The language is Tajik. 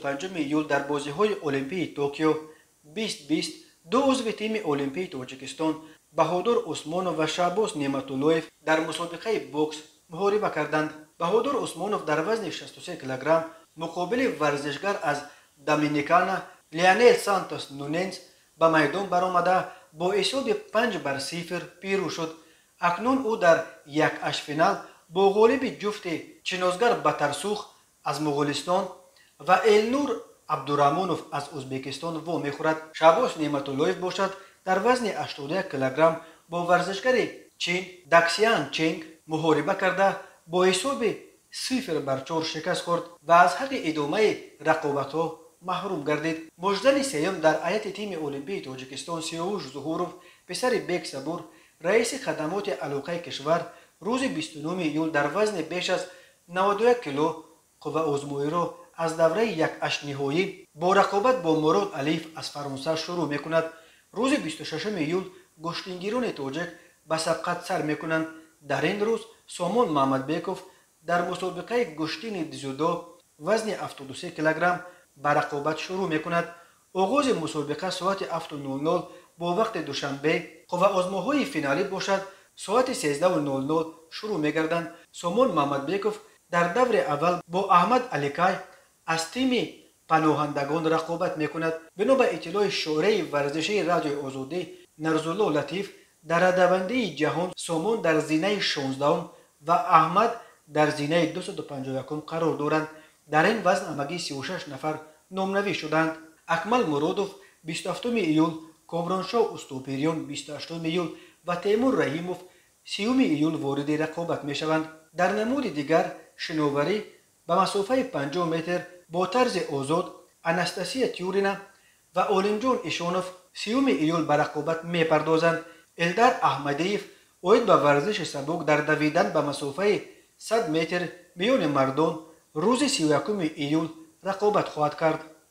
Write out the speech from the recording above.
25 июл дар бозиҳои Олимпии Токио 2020 ду узви тими Олимпии Тоҷикистон Баҳодур Усмонов ва Шаҳбоз Неъматуллоев дар мусобиқаи бокс муҳориба карданд. Баҳодур Усмонов дар вазни 63 килограмм муқобили варзишгар аз Доминикана Леонел Сантос Нуненс ба майдон баромада бо ҳисоби 5-0 пирӯз шуд. Акнун ӯ дар якҳаштфинал бо ғолиби ҷуфти Чинозгар Батарсух аз Моғулистон ва Элнур Абдураҳмонов аз Ӯзбекистон вомехӯрад. Шаҳбоз Неъматуллоев бошад, дар вазни 81 килограмм бо варзишгари Чин Даксиан Ченг муҳориба карда бо ҳисоби 0-4 шикаст хӯрд ва аз ҳаққи идомаи рақобатҳо маҳрум гардид. Муштзани сеюм дар ҳайати тими Олимпии Тоҷикистон Сиёвуш Зуҳуров, писари Бек Сабур, раиси хадамоти алоқаи кишвар, рӯзи 29 июл дар вазни беш аз 91 кило қувваозмоиро аз давраи якҳаштниҳоӣ бо рақобат бо Мурод Алиев аз Фаронса шурӯъ мекунад. Рӯзи 26 июл гӯштингирони тоҷик ба сабқат сар мекунанд. Дар ин рӯз Сомон Маҳмадбеков дар мусобиқаи гӯштини дзюдо вазни 73 килограмм ба рақобат шурӯъ мекунад. Оғози мусобиқа соати 7:00 бо вақти Душанбе, қувваозмоҳои финалӣ бошад соати 13:00 шурӯъ мегарданд. Сомон Маҳмадбеков дар даври аввал бо Аҳмад Аликай аз тими паноҳандагон рақобат мекунад. Бино ба иттилои шӯраи варзишии Радиои Озодӣ Нарзулло Латиф, дар радабандии ҷаҳон Сомон дар зинаи 16 ва Аҳмад дар зинаи 251 қарор доранд. Дар ин вазн ҳамагӣ 36 нафар номнавис шуданд. Акмал Муродов 27 июл, Комроншоҳ Устопириён 28 июл ва Темур Раҳимов 30 июл вориди рақобат мешаванд. Дар намуди дигар шиноварӣ ба масофаи 50 метр бо тарзи озод Анастасия Тюрина ва Олимҷон Ишонов 30 июл ба рақобат мепардозанд. Элдар Аҳмадиев оид ба варзиши сабук дар давидан ба масофаи 100 метр миёни мардон рӯзи 31 июл рақобат хоҳад кард.